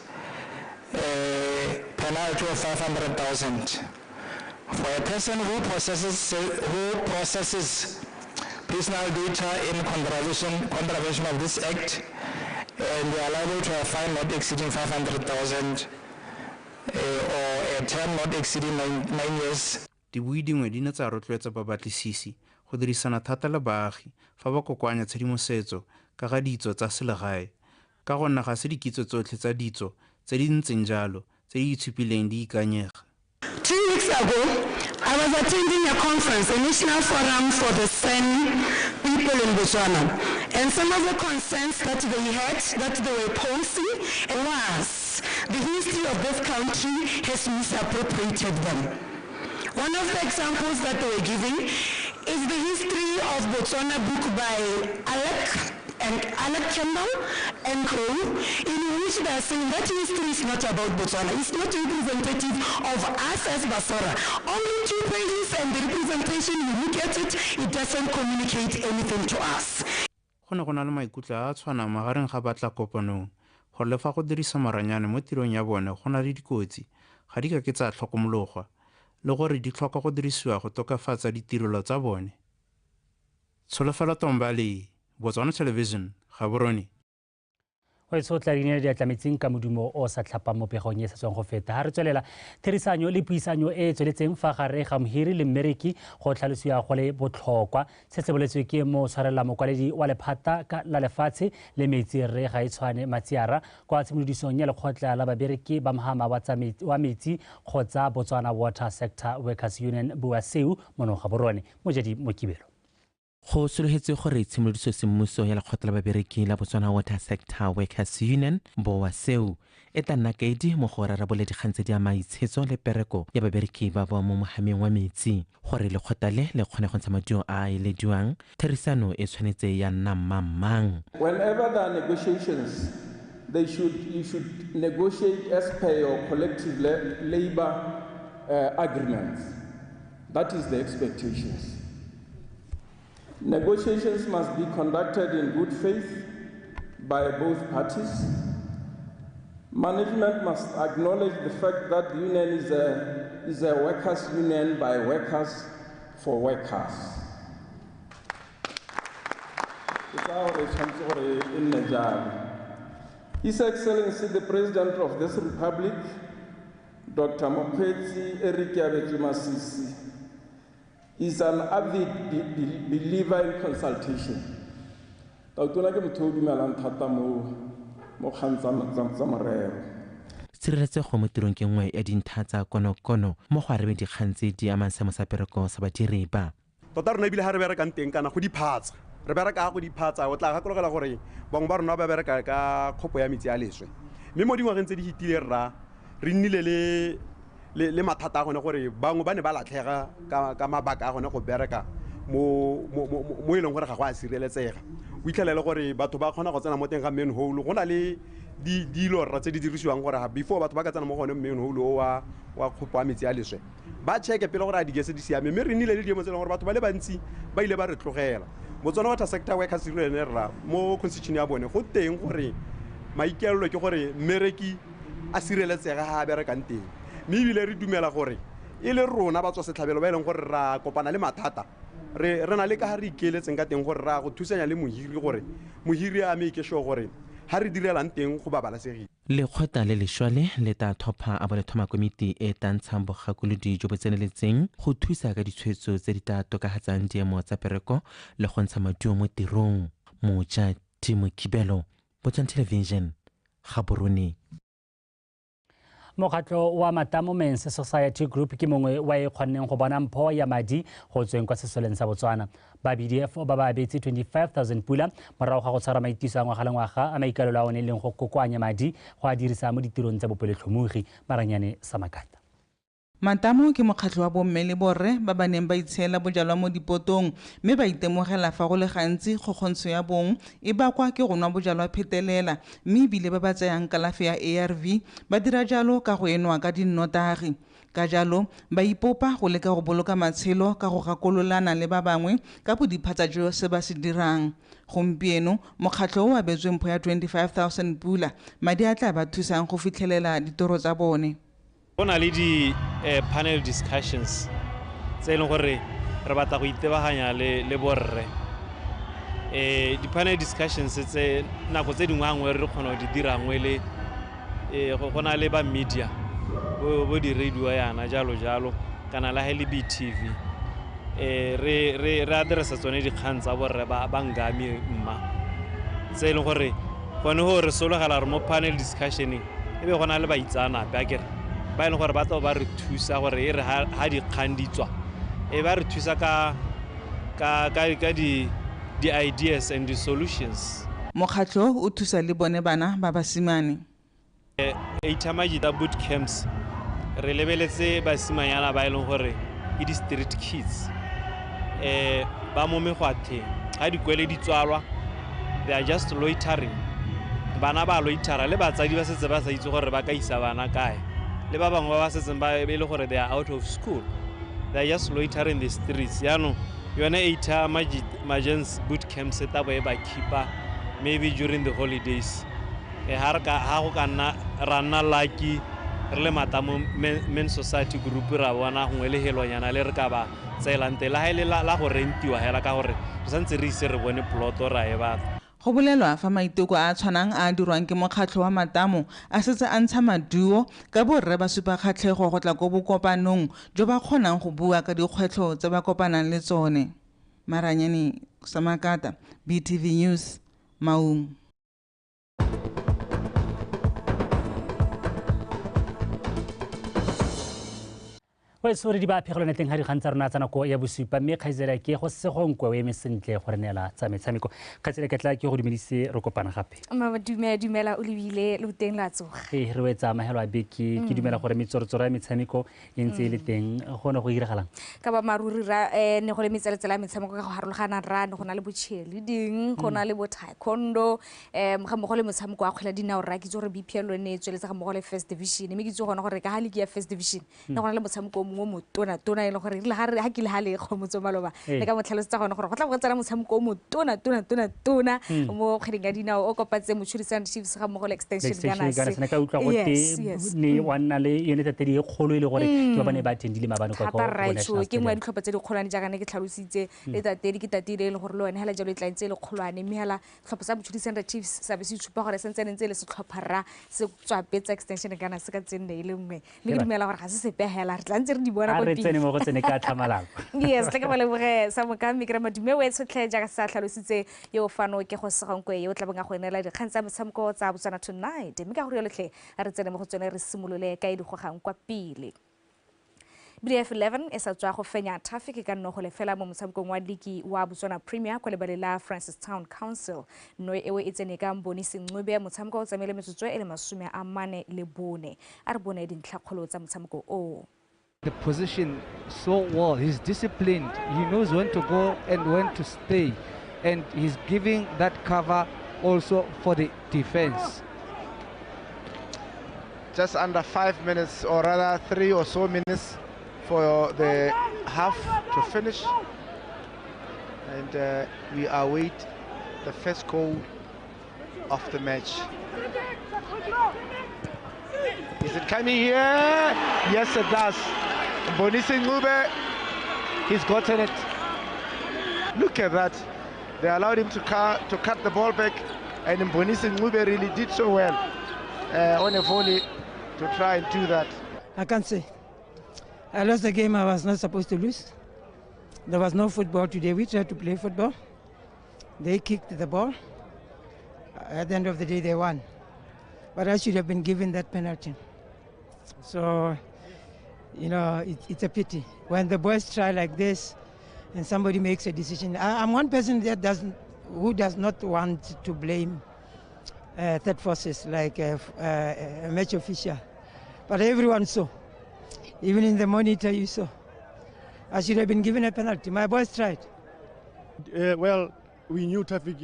penalty of 500,000. For a person who processes personal data in contravention of this act, and they are liable to a fine not exceeding 500,000 or a term not exceeding 9 years. Dibui dingwe di ne tsa rotloetsa babatlisisi go dirisana thata le baagi fa ba kokoanya tshedimosetso ka ga ditso tsa selegae, ka gonne ga se dikitso tsotlhe tsa ditso tse di ntseng jalo tse di itshupileng di ikanyega. 2 weeks ago, I was attending a conference, a national forum for the San people in Botswana. And some of the concerns that they had, that they were posing, was the history of this country has misappropriated them. One of the examples that they were giving is the history of Botswana book by Alec Campbell and Co, in which they are saying that history is not about Botswana. It's not representative of us as Basora. Only 2 pages and the representation, you look at it, it doesn't communicate anything to us. Go ne go na le maikutlo a a tshwanang magareng ga batla kopanong gore le fa go dirisa maranyane mo tirong ya bone go na le dikotsi ga di ka ke tsa tlhokomologwa le gore di tlhoka go dirisiwa go tokafatsa ditirelo tsa bone. Tsholofelo Tombale, Botswana Television, Gaborone. Go tshotla dine di atlametseng ka modumo o sa tlhapang mo pegong e sa tswang go feta. Ha re tswelela therisanyo le puisanyo e tsweletseng fa gare ga mohiri le mmereki go tlhalosiwa go le botlhokwa. Se se boletswe ke mo tshwarela mokwaledi wa lephata la lefatshe le metsi Rre Gaetshwane Matsiara kwa tshimolodisong ya lekgotla la babereki ba mohama wa metsi kgotsa Botswana Water Sector Workers Union BOASEU mono Gaborone. Mojadi Mokibelo. Go sologetse gore tshimolodiso semmuso ya lekgotla la babereki la Botswana Water Sector Workers Union BOASEU e tla nna kaedi mo go rarabole dikgang tse di ama itshetso le pereko ya babereki ba ba mo mohameng wa metsi. Gore lekgotla le le kgone go ntsha maduo a a elediwang, therisano e tshwanetse ya nna mmangmang. Whenever there are negotiations You should negotiate as per your collective labor agreements. That is the expectations. Negotiations must be conducted in good faith by both parties. Management must acknowledge the fact that the union is a workers' union by workers for workers. His Excellency the President of this Republic, Dr. Mokgweetsi Eric Keabetswe Masisi, is an avid believer in consultation. Tautona ke motho o dumelang thata mo kgang tsa morero. Tshireletsego mo tirong ke nngwe ya dintlha tsa konokono mo go arabeng dikgang tse di amang seemo sa pereko sa badiri ba. Tota rona ebile ga re berekang teng kana go diphatsa. Re bereka go diphatsa, o tla gakologela gore bangwe ba rona ba bereka ka kgopo ya metsi a leswe. Mme mo dingwageng tse di fetileng rra re nnile le mathata a gone gore bangwe ba ne ba latlhega ka mabaka a gone go bereka mo e leng gore ga go a sireletsega. O itlhelele gore batho ba kgona go tsena mo teng ga manhole, go na le dilo rra tse di dirisiwang gore before batho ba ka tsena mo gone manhole o wa kgopo ya metsi a leswe ba checke pele gore a digese di siame. Mme re nnile le diemo tse e leng gore batho ba le bantsi ba ile ba re tlogela. Botswana Water Sector Workers Union rra mo constitution ya bone go teng gore maikaelelo ke gore mmereki a sireletsege ga a berekang teng. Mme ebile re dumela gore e le rona ba tswa setlhabelo ba e leng gore ra kopana le mathata, re na le ka ga re ikeeletseng ka teng gore ra go thusanya le mohiri gore mohiri a make sure gore ga re direlang teng go babalesegile. Lekgotla le lešwa le le tla thopha a bo le thoma komiti e tla ntshang bogakolodi jo bo tseneletseng go thusa ka ditshwetso tse di tla tokafatsang diemo tsa pereko le go ntsha maduo mo tirong. Moja Timo Kibelo, Botswana Television, Gaborone. Mokgatlho wa Matamo Men's Society Group ke mongwe wa e kgonneng go bona mpho ya madi go tsweng kwa sesoleng sa Botswana. Ba BDF ba ba abetse 25,000 pula morago ga go tshwara maitiso a ngwaga le ngwaga a maikalelo a one e leng go kokoanya madi go a dirisa mo ditirong tsa bopelotlhomogi. Maranyane Samakata. Matamo ke mokgatlho wa bomme le borre ba ba neng ba itshiela bojalwa mo dipotong mme ba itemogela fa go le gantsi kgokgontsho ya bong e bakwa ke go nwa bojalwa phetelela, mme ebile ba ba tsayang kalafi ya ARV ba dira jalo ka go enwa ka dinnotagi. Ka jalo ba ipopa go leka go boloka matshelo ka go gakololana le ba bangwe ka bodiphatsa jo se ba se dirang. Gompieno mokgatlho o abetswe mpho ya 25,000 pula, madi a tla ba thusang go fitlhelela ditoro tsa bone. Go na le di-panel discussions tse e leng gore re batla go itebaganya le borre. Di-panel discussions tse nako tse dingwe gangwe re kgona go di dira nngwe le go na le ba media bo di-radio yana jalo jalo kana la he le BTV. Re addressa tsone dikgang tsa borre ba ngami mma tse e leng gore gone go re sologela re mo panel discussioneng e be go na le baitseanape akere ba e leng gore ba tla ba re thusa gore e re ha dikgang di tswa e ba re thusa ka di ideas and the solutions. Mokgatlho o thusa le bone bana ba basimane. Eitamajita boot camps re lebeletse basimanyana ba e leng gore ke di street kids ba mo megwatheng ga dikwele di tswalwa, they are just loitering. Bana ba loitera le batsadi ba setse ba sa itse gore ba ka isa bana kae, le ba bangwe ba ba setseng ba e le gore they are out of school, they are just loitering the streets. Yaanong yone Eita Majens boot camps e tabo e ba keepa maybe during the holidays. Ha go ka nna ra nna lucky re le Matamo Men Society Group ra bona gongwe le helonyana le re ka ba tseelang teng, le ga e le la go rentiwa hela ka gore re santse re ise re bone ploto ra e batla. Go bolelwa fa maiteko a tshwanang a dirwang ke mokgatlho wa Matamo a setse a ntsha maduo ka borre ba supa kgatlhego go tla ko bokopanong jo ba kgonang go bua ka dikgwetlho tse ba kopanang le tsone. Maranyane Samakata, BTV News, Maung. Go re di ba phegelo neteng ga dikgang tsa rona tsa nako ya bosupa, mme kgaitsela ke go segonkwe o eme sentle go re neela tsa metshameko. Kgaitsela ke tla ke go dumedise, re kopana gape. Dumela o lebile le teng la tsoga. Ee, re wetsa mahelo a beke, ke dumela gore metsoretsoro ya metshameko e ntse e le teng, go ne go iragalang ka ba maruri ra ne go le metsaletsela ya metshameko ka go harologana ra ne go na le bo cheerleading, go na le bo taekwondo, ga mmogo le motshameko wa kgwele dinao ra ke itse gore BPL ne e tsweletse ga mmogo le First Division, mme ke itse gona gore ka ga league ya First Division ne go na le motshameko o mongwe o motona tona e leng gore rile ga ke le ga le kgomotso maloba le ka motlhalosetsa gone gore go tla go tsena motshameko o motona tona tona tona mo kgweding ya dinao o kopantse Mochudi Sun Chiefs ga mmogo le Extension Gunners. Ne ka utlwa go te ne wa nna le yone tatedi e kgolo e le gore ke ba bane ba attendile maabane kwa kwa National. Ke nngwe ya ditlhopha tse dikgolwane jaaka ne ke tlhalositse le tatedi ke tatedi e leng gore le yone hela jalo e tla ntse e le kgolwane, mme hela setlhopha sa Mochudi Sun Chiefs sa be se itshupa gore sentse ntse e le setlhopha ra se tswapetsa Extension Gunners ka tsenne e le nngwe, mme ke dumela gore ga se sepe hela re tla ntse re di bona ko pele. A re tsene mo go tsene ka tlhamalako. Yes, tla ke ba leboge sa mokame ke re madume o e tshotlhe jaaka sa tlhalositse yo fano ke go segonkwe yo tla bong a go enela dikgang tsa motshameko tsa Botswana Tonight, mme ka gore yotlhe re tsene mo go tsone re simolole ka e di gogang kwa pele. BDF 11 e sa tswa go fenya Traffic ka nno go lefela mo motshamekong wa ligi wa Botswana Premier kwa lebaleng la Francistown Council. No eo e tsene ka Mbonisi Ncube, motshameko o tsamaile metsotso e le 44. A re bone dintlhakgolo tsa motshameko o. The position so well, he's disciplined, he knows when to go and when to stay, and he's giving that cover also for the defense. Just under 5 minutes, or rather 3 or so minutes for the half to finish, and we await the first goal of the match. Is it coming here? Yes, it does. Mbonisi Ncube, he's gotten it. Look at that. They allowed him to cut the ball back, and Mbonisi Ncube really did so well on a volley to try and do that. I can't say. I lost the game I was not supposed to lose. There was no football today. We tried to play football. They kicked the ball. At the end of the day, they won. But I should have been given that penalty. So, you know, it's a pity. When the boys try like this and somebody makes a decision. I'm one person that who does not want to blame third forces like a match official. But everyone saw. Even in the monitor, you saw. I should have been given a penalty. My boys tried. Well, we knew Traffic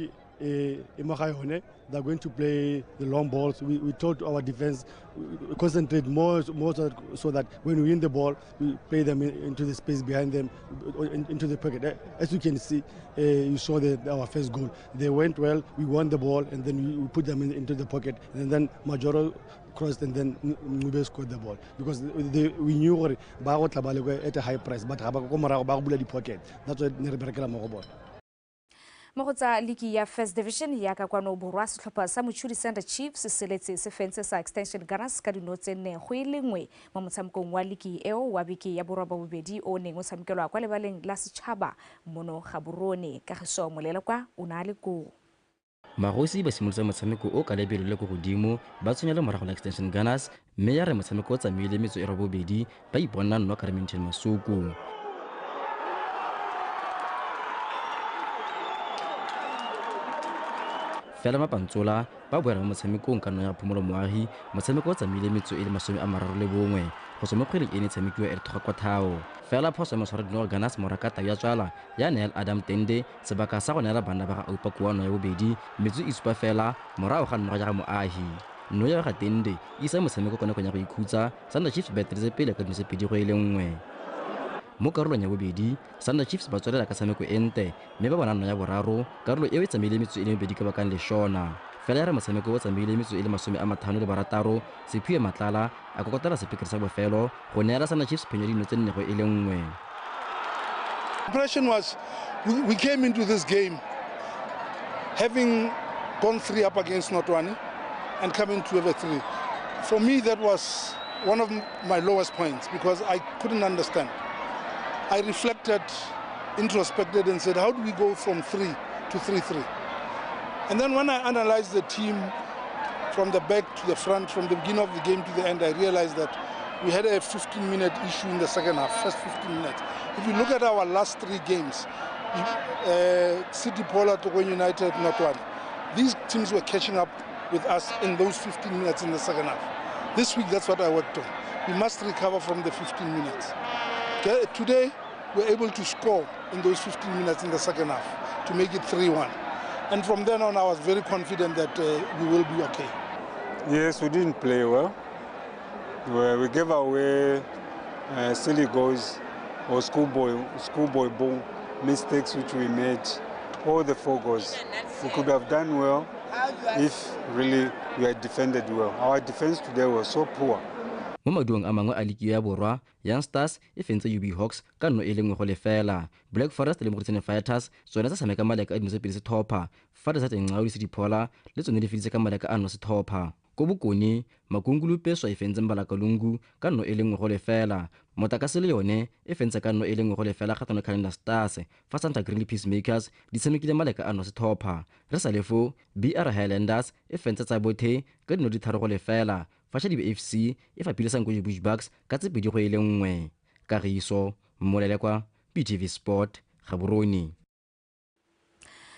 they're going to play the long balls. We told our defense, concentrate more so that when we win the ball, we play them into the space behind them, into the pocket. As you can see, you saw our first goal. They went well, we won the ball, and then we put them into the pocket. And then Majoro crossed, and then Ncube scored the ball. Because we knew at a high price, but the pocket. That's why we Mo go tsa ligi ya First Division ya ka kwano borwa, setlhopha sa Mochudi Center Chiefs se seletse se fentse sa Extension Gunners ka dino tse 4-1 mo motshamekong wa ligi eo wa beke ya borwa ba bobedi o neng o tshamekelwa kwa lebaleng la setšhaba mono Gaborone. Kagiso Molelekwa o na le koo. Magosi ba simolotse motshameko o ka lebelo le ko godimo ba tshwenya le morago la Extension Gunners, mme ya re motshameko o tsamaile metso e 8 ba iponna nno ka Remington Masuku. Fela mapantsola ba boela mo motshamekong ka nno ya Phomolo Moagi, motshameko o tsamaile metso e le 31 go tswa mo kgweleng e ne tshamekiwa e re thoga kwa thao. Fela phoso ya motshwara dinao Gunners Morakata ya tswala ya neela Adam Tende sebaka sa go neela bana ba ga Aupa Kuano ya bobedi metso e supa fela morago ga nnoga ya ga Moahi. Nno ya ga Tende e isa motshameko ka nakong ya go ikhutsa, Sanda Chiefs ba eteletse pele ka dino tse 2-1. Mo karolong ya bobedi, Sanda Chiefs ba tswelela ka tshameko e nte mme ba bona nno ya boraro, karolo eo e tsamaile metso e le 2 ka bakang leshona. Fela ya re motshameko o tsamaile metso e le 56, Sephiwe Matlala a kokotela sepekere sa bofelo go neela Sanda Chiefs phenyo dino tse 4-1. Impression was we came into this game having gone 3 up against Notwane and coming to over 3. For me, that was one of my lowest points because I couldn't understand. I reflected, introspected, and said, how do we go from 3 to 3-3? And then when I analyzed the team from the back to the front, from the beginning of the game to the end, I realized that We had a 15-minute issue in the second half, first 15 minutes. If you look at our last 3 games, City Pola, Tlokweng United, Notwane, these teams were catching up with us in those 15 minutes in the second half. This week, that's what I worked on. We must recover from the 15 minutes. Okay? Today, we're able to score in those 15 minutes in the second half to make it 3-1. And from then on, I was very confident that we will be okay. Yes, we didn't play well. We gave away silly goals or schoolboy ball mistakes which we made, all the 4 goals. We could have done well if really we had defended well. Our defense today was so poor. Mo maduong a mangwe a liki ya borwa, Young Stars e fentse UB Hawks ka 0-1. Black Forest le Mogoritshane Fighters tsone tsa tshameka maleka a dino tse pedi sethopha, fa di sa Tengau le Sediphola le tsone di feditse ka maleka a 0 sethopha. Ko Bokone, Makungulu Peswa e fentse Mbalakalungu ka 0-1. Motakase le yone e fentse ka 0-1 kgatlhanong le Calendar Stars, fa Santa Green le Peacemakers di tshamekile maleka a 0 sethopha. Re sa le fo, BR Highlanders e fentse tsa bothe ka dino di 3-0. Fa Shadibe FC e fapile Sankoje Bushbucks ka tse 2-1. Kagiso Mmolelekwa, BTV Sport, Gaborone.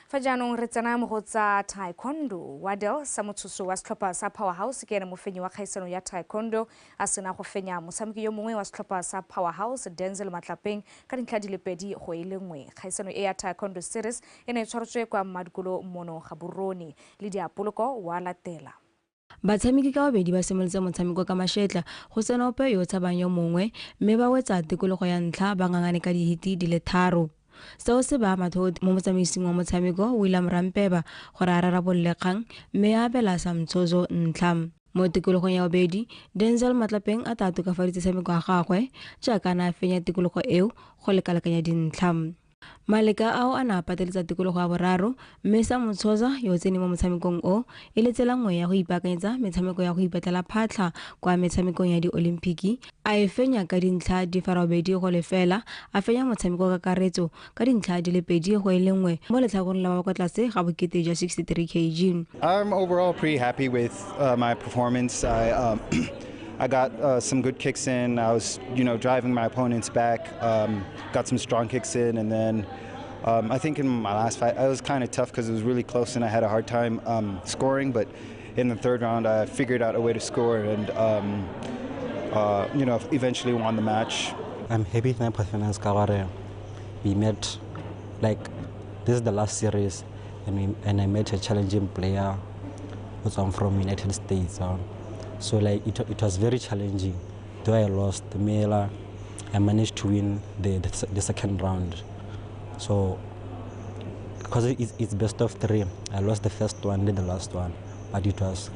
Fa jaanong re tsena mo go tsa taekwondo. Wadel sa motshoso wa setlhopha sa Powerhouse ke ene mofenyi wa kgaisano ya taekwondo a sena go fenya motshameki yo mongwe wa setlhopha sa Powerhouse Denzel Matlapeng ka dintlha di le 2-1. Kgaisano e ya taekwondo series e ne e tshwaretswe kwa Mmadikolo mono Gaborone le Diapoloko wa latela. Batshameki ka babedi ba simolotse motshameko ka mashetla go sena ope yo o tshabang yo mongwe, mme ba wetsa tikologo ya ntlha ba ngangane ka dihiti di le 3. Seo se ba mathodi mo motsamaising wa motshameko William Rampeba gore a rarabolole kgang mme a abela Samtshozo ntlha. Mo tikologong ya bobedi, Denzel Matlapeng a tla tokafaditse tshameko ya gagwe jaaka a ne a fenya tikologo eo go lekalekanya dintlha. Maleka ao a ne a pateletsa tikologo ya boraro, mme Samtshoza yo o tsene mo motshamekong o e le tsela nngwe ya go ipaakanyetsa metshameko ya go ipatlela phatlha kwa metshamekong ya diolimpiki, a e fenya ka dintlha di 8-0, a fenya motshameko ka kakaretso ka dintlha di le 2-1 mo letlhakoreng la ba kwa tlase ga bokete jwa 63 kg. I'm overall pretty happy with my performance. I got some good kicks in. I was, driving my opponents back. Got some strong kicks in, and then I think in my last fight, it was kind of tough because it was really close and I had a hard time scoring. But in the third round, I figured out a way to score and, eventually won the match. I'm happy with my performance. We met, like, this is the last series, and I met a challenging player who's from United States. So like it was very challenging. Though I lost the Mela, I managed to win the second round. So because it's best of 3, I lost the first one, then the last one, but it was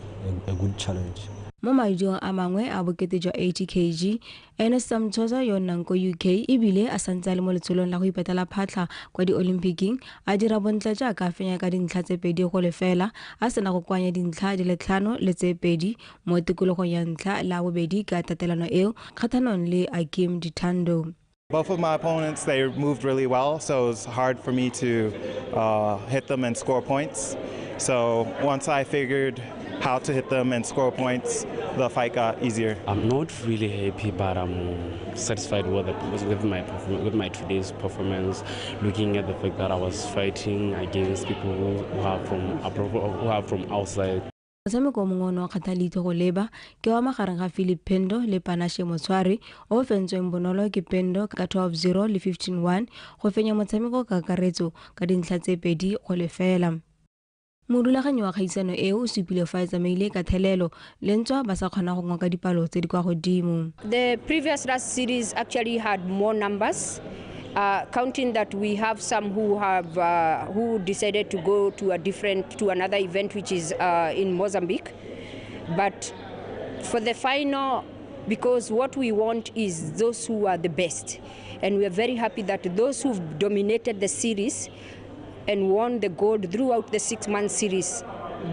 a good challenge. Mo maidiong a mangwe a bokete jwa 80 kg, Ernest Samtshoza yo nnang ko UK ebile a santse a le mo letsholong la go ipatela phatlha kwa diolimpicking, a dira bontle jaaka a fenya ka dintlha tse 2-0 a sena go kokoanya dintlha di le 5 le tse 2 mo tikologong ya ntlha la bobedi ka tatelano eo kgatlhanong le Akim Ditando. Both of my opponents, they moved really well, so it was hard for me to hit them and score points. So once I figured how to hit them and score points, the fight got easier. I'm not really happy, but I'm satisfied with my today's performance. Looking at the fact that I was fighting against people who are from outside. Motshameko mongwe o ne wa kgatha leitlho go leba ke wa magareng ga Philip Pendo le Panashe Motshwari o fentsweng bonolo ke Pendo ka 12-0 le 15-1 go fenya motshameko ka kakaretso ka dintlha tse 2-0. Morulaganyi wa kgaisano eo o supile fa e tsamaile ka thelelo le ntswa ba sa kgona go ngoka dipalo tse di kwa godimo. The previous last series actually had more numbers. Counting that we have some who have who decided to go to to another event, which is in Mozambique. But for the final, because what we want is those who are the best, and we are very happy that those who've dominated the series and won the gold throughout the 6-month series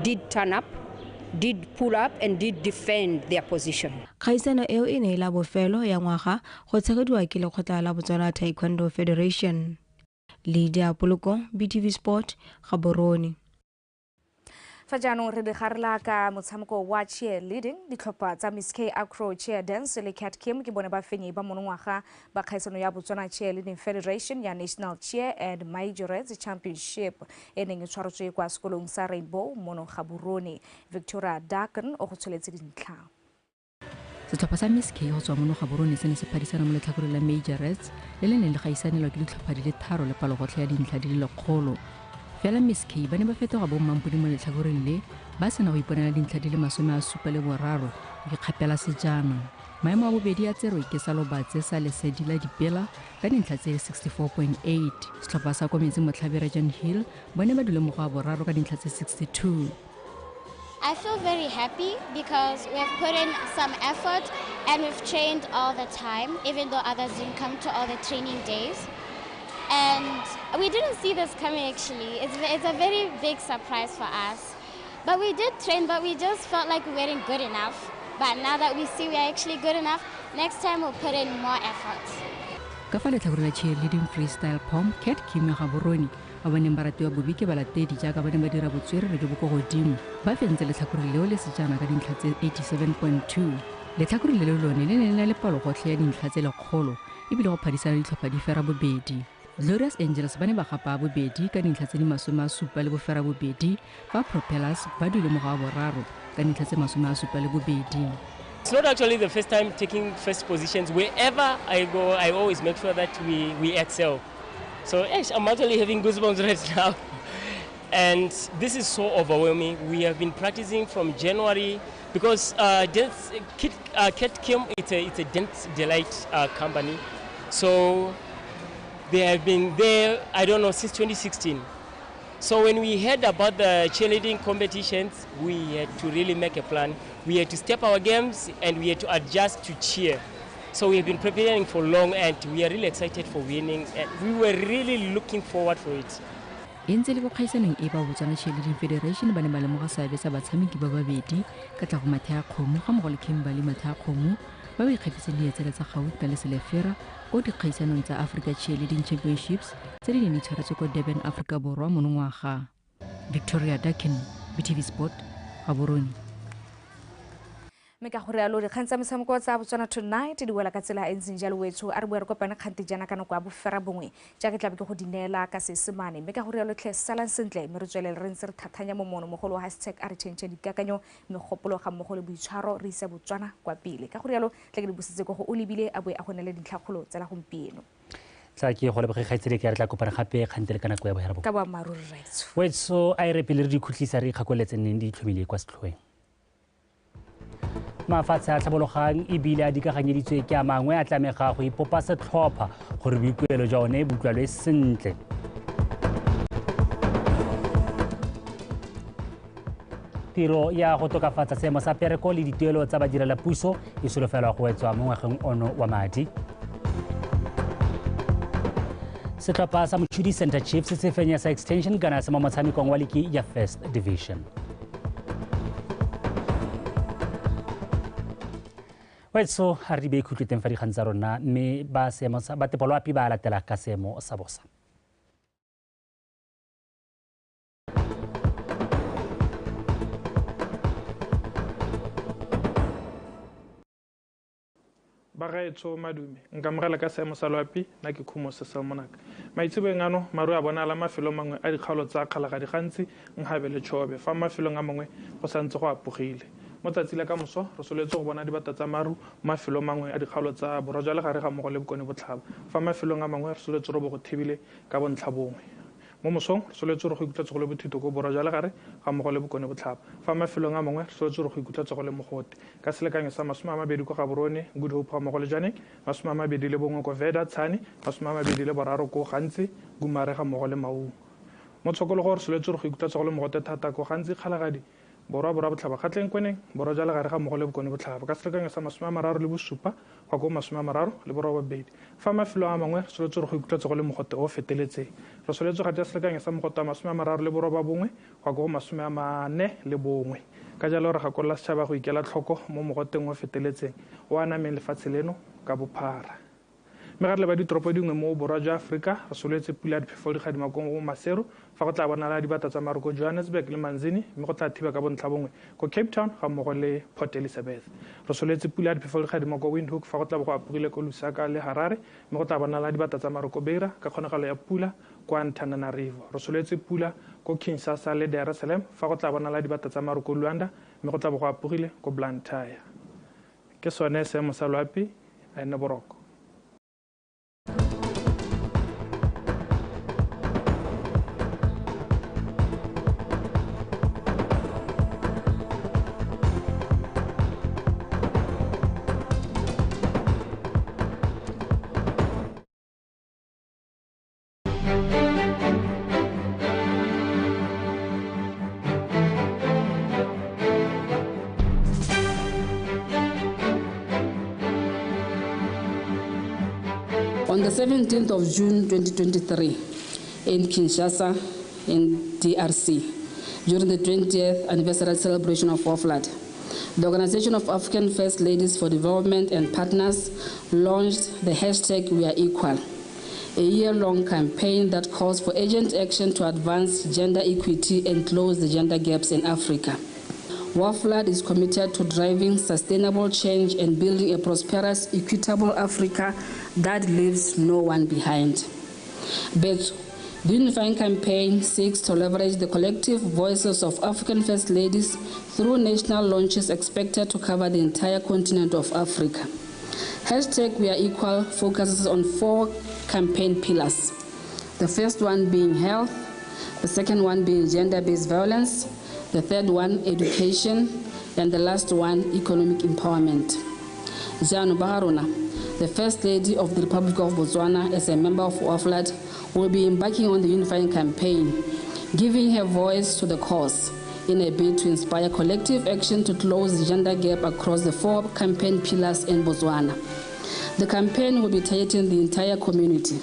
did turn up, did pull up, and did defend their position. Kgaisano eo e ne e la bofelo ya ngwaga go tshegediwa ke lekgotla la Botswana Taekwondo Federation. Lydia Poloko, BTV Sport, Gaborone. Fa jaanong re legarela ka motshameko wa cheerleading, ditlhopha tsa Miss K Acro Cheer Dance le Cat Kim ke bone ba fenyi ba monongwaga ba kgaisano ya Botswana Cheerleading Federation ya National Cheer and Majorettes Championship e neng e tshwaretswe kwa sekolong sa Rainbow mono Gaborone. Victoria Daken o go tsholetse dintlha. Setlhopha sa Miss K go tswa mono Gaborone se ne se phadisana mo letlhakoreng la Majorettes le le neng le gaisanelwa ke ditlhopha di le 3 le palogotlhe ya dintlha di le 100. Fela Miss K ba ne ba fetoga bommampodi mo letlhakoreng le ba sena go iponela dintlha di le 73 go ikgapela sejana. Maemo a bobedi a tserwe ke sa Lobatse sa Lesedi la Dipela ka dintlha tse 64.8. Setlhopha sa kwa Metsing Motlhabe Regent Hill bone ba dule mo go a boraro ka dintlha tse 62. I feel very happy because we have put in some effort and we've trained all the time, even though others didn't come to all the training days. And we didn't see this coming actually. It's a very big surprise for us. But we did train, but we just felt like we weren't good enough. But now that we see we are actually good enough, next time we'll put in more effort. Ka fa letlhakoreng la cheerleading freestyle pom, Cat Kim ya Gaborone ba ba neng ba ratiwa bobi ke balatedi jaaka ba ne ba dira botswerere jo bo ko godimo ba fentse letlhakore leo le sejana ka dintlha tse 87.2. Letlhakore le lone le ne le na le palogotlhe ya dintlha tse 100 ebile go phadisana ditlhopha di fera bobedi. Glorious Angels ba ne ba gapa bobedi ka dintlha tse di 78, fa Propellers ba dule mo go a boraro ka dintlha tse 72. It's not actually the first time taking first positions. Wherever I go, I always make sure that we excel. So I'm actually having goosebumps right now. And this is so overwhelming. We have been practicing from January because Cat Kim, it's a dance delight company. So they have been there, I don't know, since 2016. So when we heard about the cheerleading competitions, we had to really make a plan. We had to step our games and we had to adjust to cheer. So we have been preparing for long and we are really excited for winning. And we were really looking forward for it. E ntse le bokgaisanong e ba Botswana Cheerleading Federation ba ne ba lemoga seabe sa batshameki ba babedi ka tla go Mathea Kgomo ga mmogo le Kimberly Mathea Kgomo ba ba ikgapetseng dietsele tsa gauta le selefera ko dikgaisanong tsa Africa Cheerleading Championships tse di neng di tshwaretswe ko Durban, Afrika Borwa monongwaga. Victoria Dakin, BTV Sport, Gaborone. Mme ka gore alo dikgang tsa metshameko tsa Botswana Tonight di wela ka tsela e ntseng jalo wetsho a re boe re kopane kgante jaana ka nako ya 9:30 jaaka ke tlabe ke go di neela ka Seesemane. Mme ka gore alo tlhe salang sentle mme re tswelele re ntse re thathanya momono mogolo wa hashtag a re tšhentšhe dikakanyo megopolo ga mmogo le boitshwaro re ise Botswana kwa pele. Ka gore alo tle ke di busetse ko go o lebile a boe a go neele dintlhakgolo tsa la gompieno. Tla ke go leboge kgaitsedi ke re tla kopana gape kgante le ka nako ya 9:30. Ka boammaaruri rraetsho. Wetso a e re pele re dikhutlisa re ikgakoletse neng di itlhomile kwa setlhoeng. Mafatshe a tlhabologang ebile a dikaganyeditswe ke a mangwe a tlamega go ipopa setlhopha gore boikuelo jwa one bo utlwalwe sentle. Tiro ya go tokafatsa seemo sa pereko le dituelo tsa badirelapuso e solofelwa go wetswa mo ngwageng ono wa madi. Setlhopha sa Mochudi Center Chiefs se fenya sa Extension Gunners mo motshamekong wa liki ya First Division. Wetso ha re be khutlo teng fa dikgang tsa rona mme ba seemo sa ba tepoloapi ba latela ka seemo sa bosa. Bagaetsho madume nka mogela ka seemo sa loapi nna ke Khumo Seselmonaka. Maitseboeng ano maru a bonala mafelong mangwe a dikgaolo tsa Kgalagadi gantsi Nhabe le Chobe fa mafelong a mangwe go santse go apogile. Mo tsatsi la ka moso re soletse go bona dibata tsa maru mafelong mangwe a dikgaolo tsa borwa jwa legare ga mmogo le bokone botlhaba fa mafelong a mangwe re soletse robo go thibile ka bontlha bongwe. Mo mosong re soletse go ikutlwa tsogo le bothito ko borwa jwa legare ga mmogo le bokone botlhaba fa mafelong a mangwe re soletse go ikutlwa tsogo le mogote ka selekanyo sa 20 kwa Gaborone, Good Hope ga mmogo le Jwaneng, 21 kwa Veda Tshane, 23 ko Gantsi, Gumare ga mmogo le Maung. Mo tshokologo re soletse go ikutlwa tsogo le mogote thata ko Gantsi, Kgalagadi, borwa borwa botlhaba Kgatleng Kweneng, borwa jwa legare ga mmogo le bokone botlhaba ka selekanyo sa 37 go ko 38. Fa mafelo a mangwe re soletse go ikutlwa tsogo le mogote o feteletseng. Re soletse ga selekanyo sa mogote wa 31 go ko 41. Ka jalo re gakolola setšhaba go ikela tlhoko mo mogoteng o feteletseng o anameng lefatshe leno ka bophara. Mme ga re leba ditoropo dingwe mo borwa jwa Aforika, re sololetse pula ya diphefo di gadima ko Maseru, fa go tla bonala dibata tsa maru ko Johannesburg le Manzini, mme go tla thiba ka bontlha bongwe ko Cape Town ga mmogo le Port Elizabeth. Re sololetse pula ya diphefo di gadima ko Windhoek, fa go tla bo go apogile ko Lusaka le Harare, mme go tla bonala dibata tsa maru ko Beira ka kgonagalo ya pula kwa Antananarivo. Re sololetse pula ko Kinshasa le Dar es Salaam, fa go tla bonala dibata tsa maru ko Luanda, mme go tla bo go apogile ko Blantyre. Ke sone seemo sa loapi, a nne boroko. On the 17th of June 2023, in Kinshasa, in DRC, during the 20th anniversary celebration of WAFLAD, the Organization of African First Ladies for Development and Partners launched the hashtag #WeAreEqual, a year-long campaign that calls for urgent action to advance gender equity and close the gender gaps in Africa. WAFLAD is committed to driving sustainable change and building a prosperous, equitable Africa that leaves no one behind. But the unifying campaign seeks to leverage the collective voices of African First Ladies through national launches expected to cover the entire continent of Africa. Hashtag #WeAreEqual focuses on 4 campaign pillars. The first one being health, the second one being gender-based violence, the third one, education, and the last one, economic empowerment. Janu Baharuna, the First Lady of the Republic of Botswana, as a member of WAFLAD, will be embarking on the unifying campaign, giving her voice to the cause in a bid to inspire collective action to close the gender gap across the 4 campaign pillars in Botswana. The campaign will be targeting the entire community,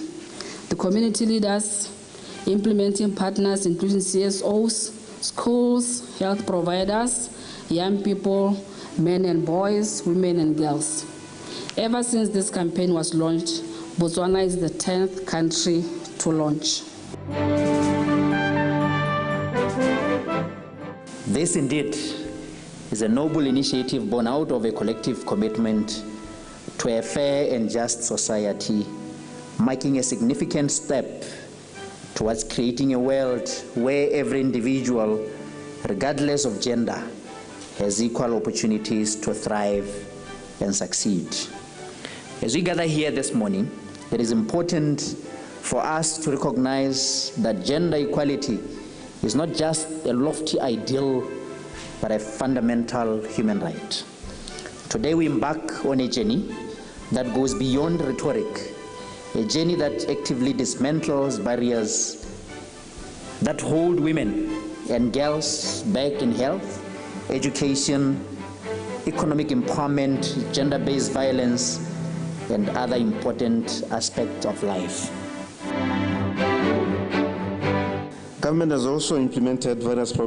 the community leaders, implementing partners including CSOs, schools, health providers, young people, men and boys, women and girls. Ever since this campaign was launched, Botswana is the 10th country to launch. This indeed is a noble initiative born out of a collective commitment to a fair and just society, marking a significant step towards creating a world where every individual, regardless of gender, has equal opportunities to thrive and succeed. As we gather here this morning, it is important for us to recognize that gender equality is not just a lofty ideal, but a fundamental human right. Today we embark on a journey that goes beyond rhetoric, a journey that actively dismantles barriers that hold women and girls back in health, education, economic empowerment, gender-based violence, and other important aspects of life. Government has also implemented various programs